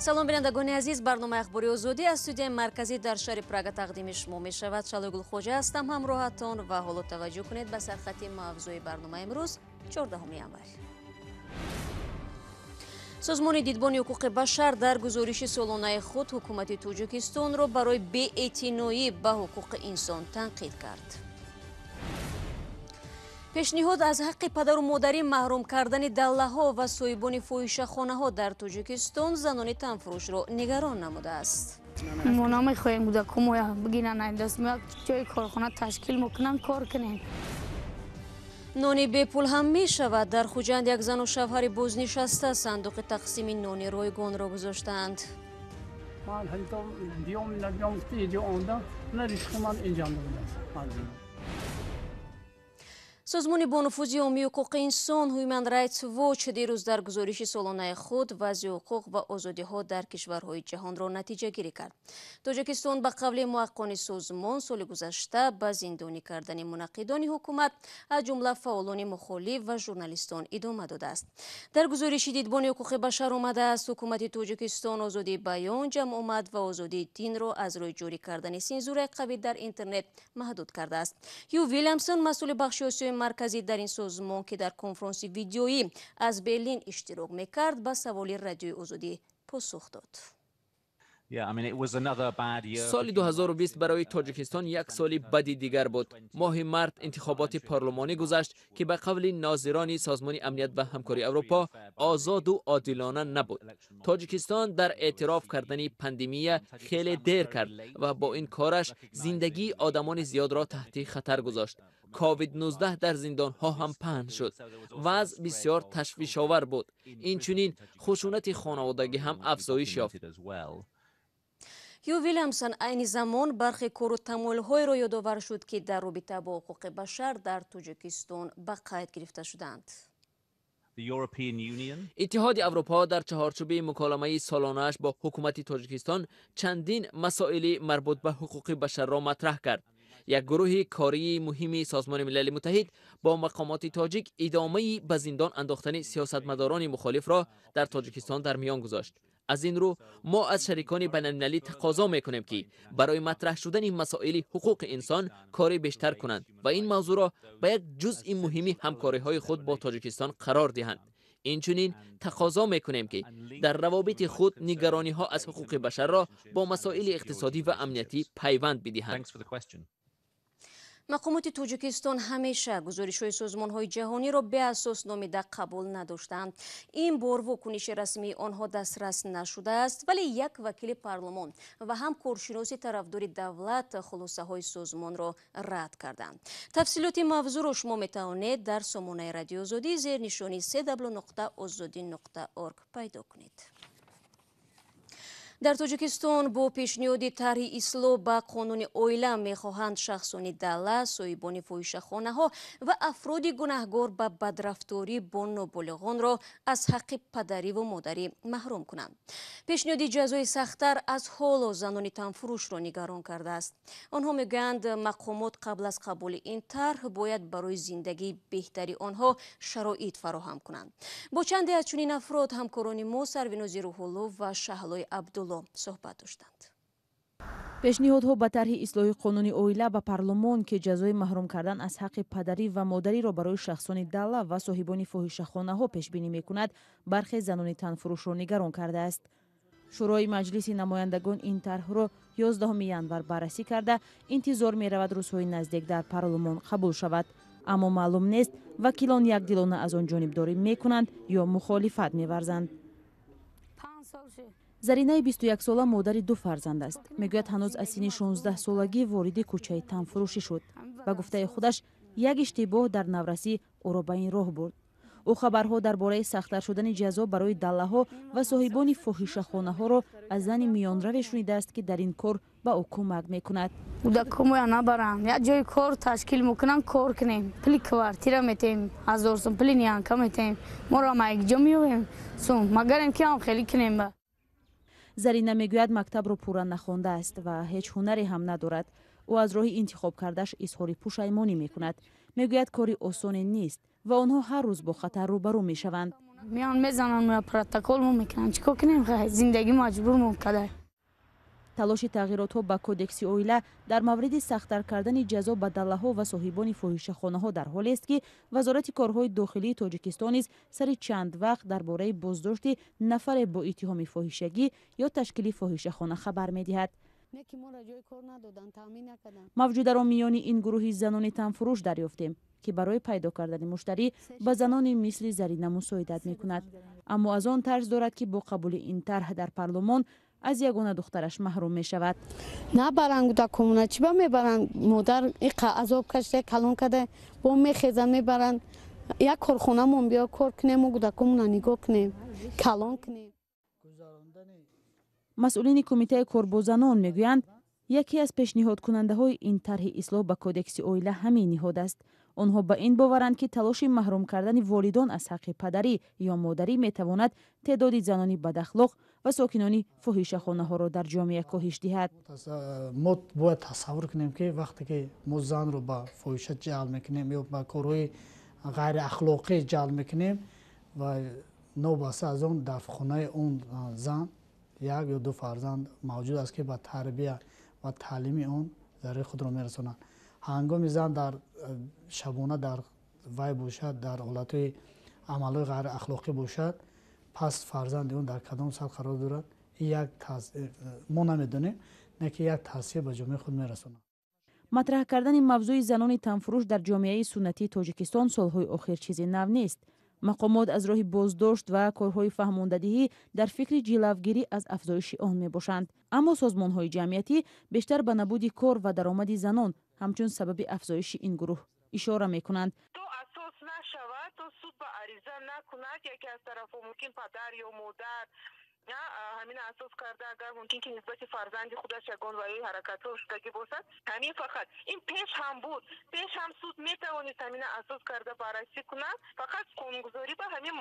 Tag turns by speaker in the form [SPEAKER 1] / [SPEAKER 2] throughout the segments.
[SPEAKER 1] Салом, бинандагони азиз. Барномаи Ахбори Озодӣ аз студияи марказӣ дар шаҳри Прага тақдими шумо мешавад. Шалои Гулхоҷа ҳастам ҳамроҳатон ва ҳоло таваҷҷӯҳ кунед ба сархати мавзӯи барномаи имрӯз, 14 январ. Созмони Дидбони ҳуқуқи башар дар гузориши солонаи худ ҳукумати Тоҷикистонро барои беэътиноӣ ба ҳуқуқи инсон танқид кард. Пешниҳод аз ҳаққи падару модарӣ маҳрум кардани даллаҳо ва соҳибони фоҳишахонаҳо дар Тоҷикистон занони танфурӯшро нигарон намудааст.
[SPEAKER 2] Мо намехоҳем кӯдакҳо бигиранд даст, ҷои корхона ташкил мекунанд, кор кунем.
[SPEAKER 1] Нони бепул ҳам мешавад. Дар Хуҷанд як зану шавҳари бознишаста сандуқи тақсими нони ройгонро гузоштаанд.
[SPEAKER 3] Ман биём набиём иҷо омадам, на ризқи ман инҷанда будааст.
[SPEAKER 1] Созмони бонуфузи оммии ҳуқуқи инсон Human Rights Watch дирӯз дар гузориши солонаи худ вазъи ҳуқуқ ва озодиҳо дар кишварҳои ҷаҳонро натиҷагирӣ кард. Тоҷикистон, ба қавли муҳаққиқони созмон, соли гузашта ба зиндонӣ кардани мунаққидони ҳукумат, аз ҷумла фаъолони мухолиф ва журналистон, идома додааст. Дар гузориши Дидбони ҳуқуқи башар омадааст, ҳукумати Тоҷикистон озодии баён, ҷамъомад ва озодии динро аз рӯи ҷорӣ кардани сензураи қавӣ дар интернет маҳдуд кардааст. Ҳю Вилямсон, масъули бахши Осиёи Марказӣ дар ин созмон, ки дар конфронси видеоӣ аз Берлин иштирок мекард, ба саволи Радиои Озодӣ посух дод.
[SPEAKER 4] Соли 2020 барои Тоҷикистон як соли бади дигар буд. Моҳи март интихоботи парлумонӣ гузашт, ки ба қавли нозирони Созмони Амният ва Ҳамкории Аврупо озоду одилона набуд. Тоҷикистон дар эътироф кардани пандемия хеле дер кард ва бо ин кораш зиндагии одамони зиёдро таҳти хатар гузошт. Ковид-19 дар зиндонҳо ҳам паҳн шуд. Вазъ бисёр ташвишовар буд. Инчунин хушунати хонаводагӣ ҳам афзоиш ёфт.
[SPEAKER 1] Ҳю Вилямсон айни замон бархе кору тамоилҳоеро ёдовар шуд, ки дар робита бо ҳуқуқи башар дар Тоҷикистон ба қайд гирифта шуданд.
[SPEAKER 4] Иттиҳоди Аврупо дар чаҳорчӯби муколамаи солонааш бо ҳукумати Тоҷикистон чандин масоили марбут ба ҳуқуқи башарро матраҳ кард. Як гурӯҳи кории муҳими Созмони Милали Муттаҳид бо мақомоти тоҷик идомаи ба зиндон андохтани сиёсатмадорони мухолифро дар Тоҷикистон дар миён гузошт. Аз ин рӯ мо аз шарикони байналмилалӣ тақозо мекунем, ки барои матраҳ шудани масоили ҳуқуқи инсон кори бештар кунанд ва ин мавзӯъро ба як ҷузъи муҳими ҳамкориҳои худ бо Тоҷикистон қарор диҳанд. Инчунин тақозо мекунем, ки дар равобити худ нигарониҳо аз ҳуқуқи башарро бо масоили иқтисодӣ ва амниятӣ пайванд бидиҳанд.
[SPEAKER 1] Мақомоти Тоҷикистон ҳамеша гузоришҳои созмонҳои ҷаҳониро беасос номида қабул надоштанд. Ин бор вокуниши расмии онҳо дастрас нашудааст, вале як вакили парлумон ва ҳам коршиноси тарафдори давлат хулосаҳои созмонро рад карданд. Тафсилоти мавзӯъро шумо метавонед дар сомонаи Радиои Озодӣ зернишони cw.ozodi.org пайдо кунед. Дар Тоҷикистон бо пешниҳоди тарҳи ислоҳ ба қонуни оила мехоҳанд шахсони далла, соҳибони фоҳишахонаҳо ва афроди гунаҳгор ба бадрафторӣ бо ноболиғонро аз ҳаққи падариву модарӣ маҳрум кунанд. Пешниҳоди ҷазои сахттар аз ҳоло занони танфурӯшро нигарон кардааст. Онҳо мегӯянд, мақомот қабл аз қабули ин тарҳ бояд барои зиндагии беҳтари онҳо шароит фароҳам кунанд. Бо чанде аз чунин афрод ҳамкорони мо Сарвинози Рӯҳулло ва Шаҳлои Абдулло суҳбат доштанд.
[SPEAKER 5] Пешниҳодҳо ба тарҳи ислоҳи қонуни оила ба парлумон, ки ҷазои маҳрум кардан аз ҳаққи падарӣ ва модариро барои шахсони далла ва соҳибони фоҳишахонаҳо пешбинӣ мекунад, бархе занони танфурӯшро нигарон кардааст. Шӯрои Маҷлиси намояндагон ин тарҳро 11 январ баррасӣ карда, интизор меравад, рӯзҳои наздик дар парлумон қабул шавад. Аммо маълум нест, вакилон якдилона аз он ҷонибдорӣ мекунанд ё мухолифат меварзанд. Заринаи 21сола модари ду фарзанд аст. Мегӯяд, ҳанӯз аз синни 16солагӣ вориди кӯчаи танфурӯшӣ шуд. Ба гуфтаи худаш, як иштибоҳ дар наврасӣ ӯро ба ин роҳ бурд. Ӯ хабарҳо дар бораи сахттар шудани ҷазо барои даллаҳо ва соҳибони фоҳишахонаҳоро аз зани миёнраве шунидааст, ки дар ин кор ба ӯ кӯмак мекунад.
[SPEAKER 2] Кӯдакҳоя набаранд, як ҷои кор ташкил мекунанд, кор кунем. Пули квартира метем, 1000 сум, пули нянька метем. Моро ма якҷо меёвем сум, магарем ки ҳам хеле кунем ба.
[SPEAKER 5] Зарина мегӯяд, мактабро пурра нахондааст ва ҳеҷ ҳунаре ҳам надорад. Ӯ аз роҳи интихоб кардааш изҳори пушаймонӣ мекунад. Мегӯяд, кори осоне нест ва онҳо ҳар рӯз бо хатар рӯбарӯ мешаванд.
[SPEAKER 2] Меон мезананд, протокол мо мекунанд. Чӣ кор кунем? Зиндагӣ маҷбурмон када.
[SPEAKER 5] Талоши тағйиротҳо ба кодекси оила дар мавриди сахттар кардани ҷазо ба даллаҳо ва соҳибони фоҳишахонаҳо дар ҳолест, ки Вазорати корҳои дохилии Тоҷикистон низ сари чанд вақт дар бораи боздошти нафаре бо иттиҳоми фоҳишагӣ ё ташкили фоҳишахона хабар медиҳад. Мавҷударо миёни ин гурӯҳи занони танфурӯш дарёфтем, ки барои пайдо кардани муштарӣ ба занони мисли Зарина мусоидат мекунад, аммо аз он тарс дорад, ки бо қабули ин тарҳ дар парлумон аз ягона духтараш маҳрум мешавад.
[SPEAKER 2] Набаранд кӯдакомона, чӣ ба мебаранд? Модар иқа азоб кашида, калон карда, бо мехезанд, мебаранд. Як корхонамон биё кор кунем, мо кӯдакомона нигоҳ кунем, калон кунем.
[SPEAKER 5] Масъулини кумитаи кор бо занон мегӯянд, яке аз пешниҳодкунандаҳои ин тарҳи ислоҳ ба кодекси оила ҳамин ниҳод аст. Онҳо ба ин боваранд, ки талоши маҳрум кардани волидон аз ҳаққи падарӣ ё модарӣ метавонад теъдоди занони бадахлоқ ва сокинони фоҳишахонаҳоро дар ҷомеа коҳиш диҳад.
[SPEAKER 6] Мо бояд тасаввур кунем, ки вақте ки мо занро ба фоҳиша ҷалб мекунем ё ба корҳои ғайриахлоқӣ ҷалб мекунем ва новобаста аз он дар хонаи он зан як ё ду фарзанд мавҷуд аст, ки ба тарбия ва таълими он зарари худро мерасонанд. Ҳангоми зан дар шабона дар вай бошад, дар ҳолатҳои амалҳои ғайриахлоқӣ бошад, пас фарзанди он дар кадом сатҳ қарор дорад, як мо намедонем, не ки як таъсир ба ҷомеаи худ мерасонад.
[SPEAKER 5] Матраҳ кардани мавзӯи занони танфурӯш дар ҷомеаи суннатии Тоҷикистон солҳои охир чизи нав нест. Мақомот аз роҳи боздошт ва корҳои фаҳмондадиҳӣ дар фикри ҷилавгирӣ аз афзоиши он мебошанд, аммо созмонҳои ҷамъиятӣ бештар ба набуди кор ва даромади занон ҳамчун сабаби афзоиши ин гурӯҳ ишора мекунанд.
[SPEAKER 7] То асос нашавад, то суд ба ариза накунад, яке аз тарафҳо, мумкин падар ё модар, ҳамин асос карда, агар мумкин ки нисбати фарзанди худаш ягон ваи ҳаракатҳо шудагӣ бошад, ҳамин фақат ин пеш ҳам буд, пеш ҳам суд метавонист ҳамина асос карда баррасӣ кунад, фақат қонунгузорӣ ба ҳамин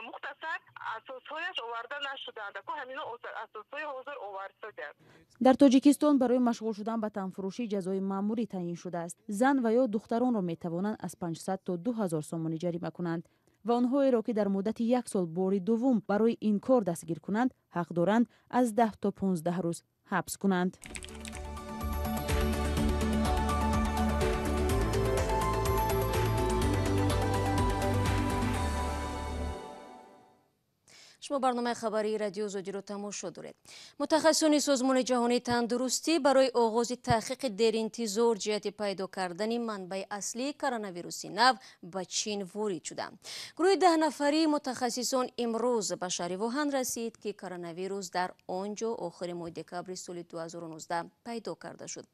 [SPEAKER 7] мухтасар асосҳояш оварда нашуданд, ко ҳамино асосҳои ҳозир оварда.
[SPEAKER 5] Дар Тоҷикистон барои машғул шудан ба танфурӯшӣ ҷазои маъмурӣ таъин шудааст. Зан ва ё духтаронро метавонанд аз 500 то 2000 сомонӣ ҷарима кунанд ва онҳоеро, ки дар муддати як сол бори дуввум барои ин кор дастгир кунанд, ҳақ доранд аз 10 то 15 рӯз ҳабс кунанд.
[SPEAKER 1] Шумо барномаи хабарии Радио Озодиро тамошо доред. Мутахассисони Созмони ҷаҳонии тандурустӣ барои оғози таҳқиқи деринтизор ҷиҳати пайдо кардани манбаи аслии коронавируси нав ба Чин ворид шуданд. Гурӯҳи 10 нафарии мутахассисон имрӯз ба шаҳри Вуҳан расид, ки коронавирус дар он ҷо охири моҳи декабри соли 2019 пайдо карда шуд.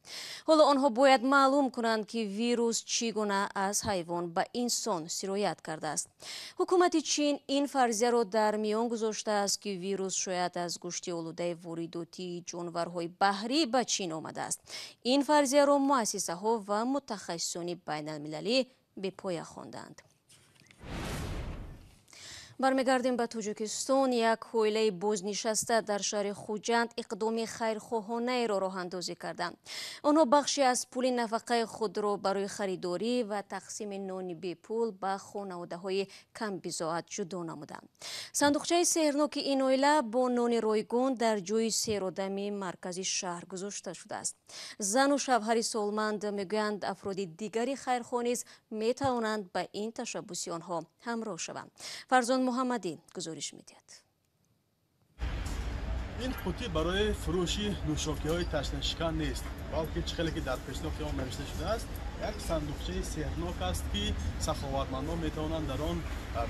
[SPEAKER 1] Ҳоло онҳо бояд маълум кунанд, ки вирус чӣ гуна аз ҳайвон ба инсон сироят кардааст. Ҳукумати Чин ин фарзияро дар миён гузоштааст, ки вирус шояд аз гӯшти олудаи воридотии ҷонварҳои баҳрӣ ба Чин омадааст. Ин фарзияро муассисаҳо ва мутахассисони байналмилалӣ бепоя хонданд. Бармегардем ба Тоҷикистон. Як оилаи бознишаста дар шаҳри Хуҷанд иқдоми хайрхоҳонаеро роҳандозӣ карданд. Онҳо бахше аз пули нафақаи худро барои харидорӣ ва тақсими нони бепул ба хонаводаҳои камбизоат ҷудо намуданд. Сандуқчаи сеҳрноки ин оила бо нони ройгон дар ҷои серодами маркази шаҳр гузошта шудааст. Зану шавҳари солманд мегӯянд, афроди дигари хайрхоҳ низ метавонанд ба ин ташаббуси онҳо ҳамроҳ шаванд. Фарзон Муҳаммадӣ гузориш медиҳад.
[SPEAKER 8] Ин қутӣ барои фурӯши нӯшокиҳои ташнашикан нест, балки чӣ хеле ки дар пешноки он навишта шудааст, як сандуқчаи сеҳрнок аст, ки саховатмандон метавонанд дар он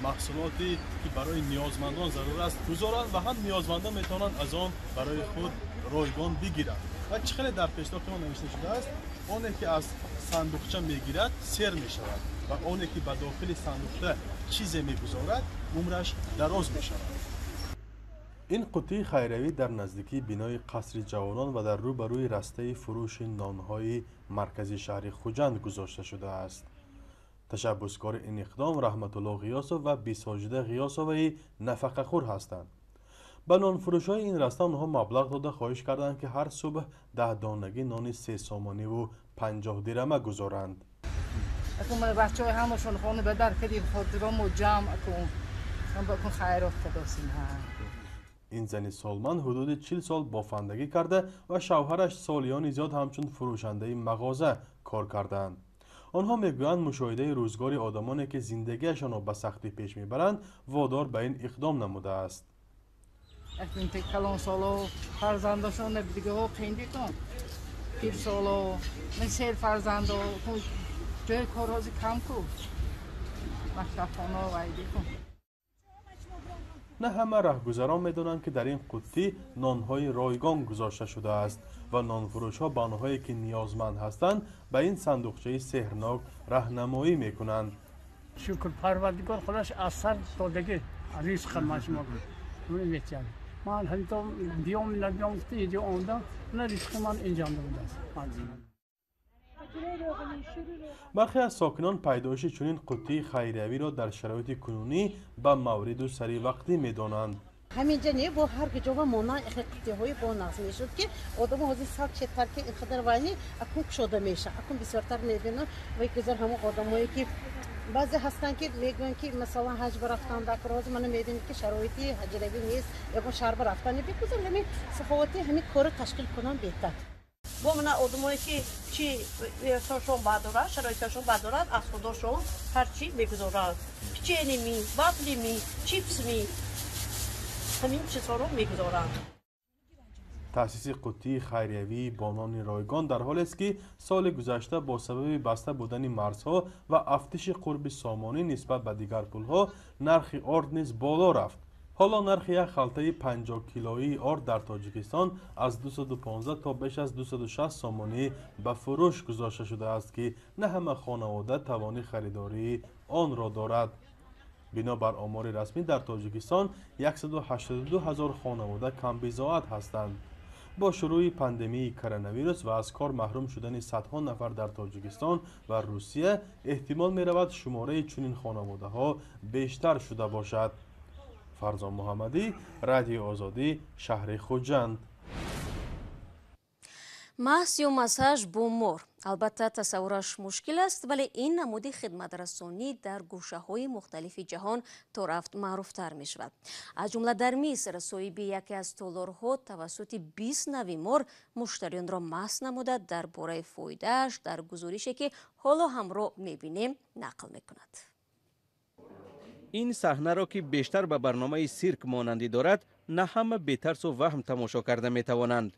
[SPEAKER 8] маҳсулоте, ки барои ниёзмандон зарур аст, гузоранд ва ҳам ниёзмандон метавонанд аз он барои худ ройгон бигиранд. Ва чӣ хеле дар пешноки он навишта шудааст, оне ки аз сандуқча мегирад, сер мешавад ва оне ки ба дохили сандуқча чизе мегузорад, умраш дароз мешавад. Ин қуттии хайравӣ дар наздикии бинои Қасри ҷавонон ва дар рӯ ба рӯи растаи фурӯши нонҳои маркази шаҳри Хуҷанд гузошта шудааст. Ташаббускори ин иқдом Раҳматулло Ғиёсов ва Бисоҷида Ғиёсоваи нафақахӯр ҳастанд. Ба нонфурӯшҳои ин раста онҳо маблағ дода, хоҳиш карданд, ки ҳар субҳ 10 донагӣ нони 3 сомониву 50 дирама гузоранд.
[SPEAKER 9] Акун ман бачаҳои ҳамашон хона ба дар кардем, хотирамо ҷамъ акун. Ҳам ба акун хайрот кардосем.
[SPEAKER 8] Ин зани солманд ҳудуди 40 сол бофандагӣ карда ва шавҳараш солиёни зиёд ҳамчун фурӯшандаи мағоза кор кардаанд. Онҳо мегӯянд, мушоҳидаи рӯзгори одамоне, ки зиндагиашонро ба сахтӣ пеш мебаранд, водор ба ин иқдом намудааст.
[SPEAKER 9] Акун калонсоло фарзандашон дигаҳо қиндикун. Пирсоло, сер фарзандо, ҷои кор ҳозир кам ку. Мактабхона вайдикун.
[SPEAKER 8] На ҳама раҳгузарон медонанд, ки дар ин қуттӣ нонҳои ройгон гузошта шудааст ва нонфурӯшҳо ба онҳое, ки ниёзманд ҳастанд, ба ин сандуқчаи сеҳрнок раҳнамоӣ мекунанд.
[SPEAKER 3] Шукр Парвардигор, худаш аз сар додагӣ ризқ ман шумо метиҳад. Ман ҳамито биём набиём иҷо омадам, на ризқи ман инҷо будааст.
[SPEAKER 8] Бархе аз сокинон пайдоиши чунин қуттии хайриявиро дар шароити кунунӣ ба мавриду саривақтӣ медонанд.
[SPEAKER 10] Ҳаминҷа не, бо ҳар ҷо мона қуттиҳои бо нағз мешуд, ки одамо ҳозир сал четар, ки ин қадар вайни акун кушода мешавад, акун бисёртар мебинам. Ва гузар ҳамон одамое, ки баъзе ҳастанд, ки мегӯянд, ки масалан ҳаҷ ба рафтан дар ҳозир мана мебинед, ки шароити ҳаҷравӣ нест, ягон шаҳр ба рафтан бигузар, ҳамин саховати ҳамин корро ташкил кунанд беҳтар.
[SPEAKER 11] Бо мана одамое, ки чи эҳсосшон бадорад, шароиташон бадорад, аз худошон ҳар чи мегузоранд. Печенье, вафли, чипсми, ҳамин чизҳоро мегузоранд.
[SPEAKER 8] Таъсиси қуттии хайриявии бо нони ройгон дар ҳолест, ки соли гузашта бо сабаби баста будани марзҳо ва афтиши қурби сомонӣ нисбат ба дигар пулҳо нархи орд низ боло рафт. Ҳоло нархи як халтаи 50-килоии орд дар Тоҷикистон аз 215 то беш аз 260 сомонӣ ба фурӯш гузошта шудааст, ки на ҳама хонавода тавони харидории онро дорад. Бино бар омори расмӣ, дар Тоҷикистон 182 ҳазор хонавода камбизоат ҳастанд. Бо шурӯи пандемияи коронавирус ва аз кор маҳрум шудани садҳо нафар дар Тоҷикистон ва Русия, эҳтимол меравад, шумораи чунин хонаводаҳо бештар шуда бошад. Фарзон Муҳаммадӣ, Радиои Озодӣ, шаҳри Хуҷанд.
[SPEAKER 1] Маҳз ё массаж бо мор. Албатта, тасаввураш мушкил аст, вале ин намуди хидматрасонӣ дар гӯшаҳои мухталифи ҷаҳон то рафт маъруфтар мешавад. Аз ҷумла дар Миср соҳиби яке аз толорҳо тавассути 20 нави мор муштариёнро маст намуда, дар бораи фоидааш дар гузорише, ки ҳоло ҳамроҳ мебинем, нақл мекунад.
[SPEAKER 12] Ин саҳнаро, ки бештар ба барномаи сирк монандӣ дорад, на ҳама бетарсу ваҳм тамошо карда метавонанд.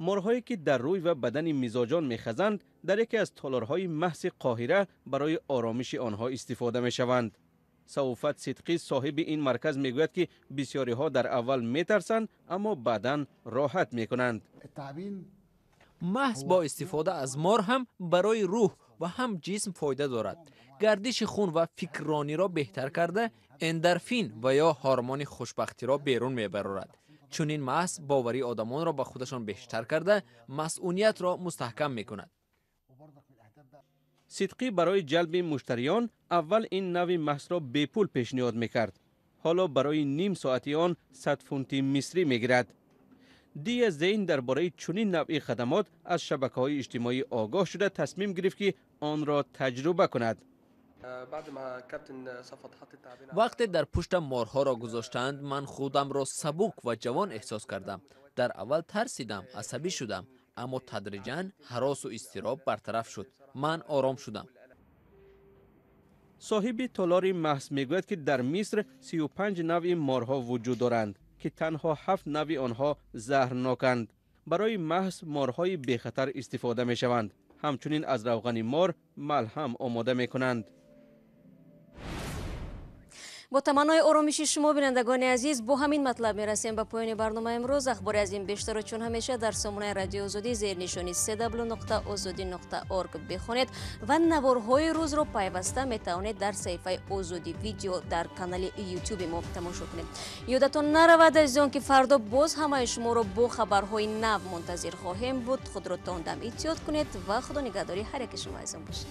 [SPEAKER 12] Морҳое, ки дар рӯй ва бадани мизоҷон мехазанд, дар яке аз толорҳои маҳси Қоҳира барои оромиши онҳо истифода мешаванд. Сауфат Сидқӣ, соҳиби ин марказ, мегӯяд, ки бисёриҳо дар аввал метарсанд, аммо баъдан роҳат мекунанд.
[SPEAKER 4] Маҳз бо истифода аз мор ҳам барои рӯҳ ва ҳам ҷисм фоида дорад. Гардиши хун ва фикррониро беҳтар карда, эндорфин ва ё ҳормони хушбахтиро берун мебарорад. Чунин маҳз боварии одамонро ба худашон бештар карда, масъуниятро мустаҳкам мекунад.
[SPEAKER 12] Сидқӣ барои ҷалби муштариён аввал ин нави маҳзро бепул пешниҳод мекард. Ҳоло барои ним соати он 100 фунти мисрӣ мегирад. Дия Зейн дар бораи чунин навъи хадамот аз шабакаҳои иҷтимоӣ огоҳ шуда, тасмим гирифт, ки онро таҷруба кунад.
[SPEAKER 4] Вақте дар пуштам морҳоро гузоштанд, ман худамро сабук ва ҷавон эҳсос кардам. Дар аввал тарсидам, асабӣ шудам, аммо тадриҷан ҳаросу изтироб бартараф шуд, ман ором шудам.
[SPEAKER 12] Соҳиби толори маҳз мегӯяд, ки дар Миср 35 навъи морҳо вуҷуд доранд, ки танҳо 7 навъи онҳо заҳрноканд. Барои маҳз морҳои бехатар истифода мешаванд. Ҳамчунин аз равғани мор малҳам омода мекунанд.
[SPEAKER 1] Бо таманнои оромиши шумо, бинандагони азиз, бо ҳамин матлаб мерасем ба поёни барномаи имрӯз. Ахбори аз ин бештарро чун ҳамеша дар сомонаи Радиои Озодӣ зернишони cw.ozodi.org бихонед ва наворҳои рӯзро пайваста метавонед дар саҳифаи Озодӣ Видео дар канали Ютуби мо тамошо кунед. Ёдатон наравад, азизон, ки фардо боз ҳамаи шуморо бо хабарҳои нав мунтазир хоҳем буд. Худро то он дам эҳтиёт кунед ва Худо нигаҳдори ҳар яки шумо азизон бошад.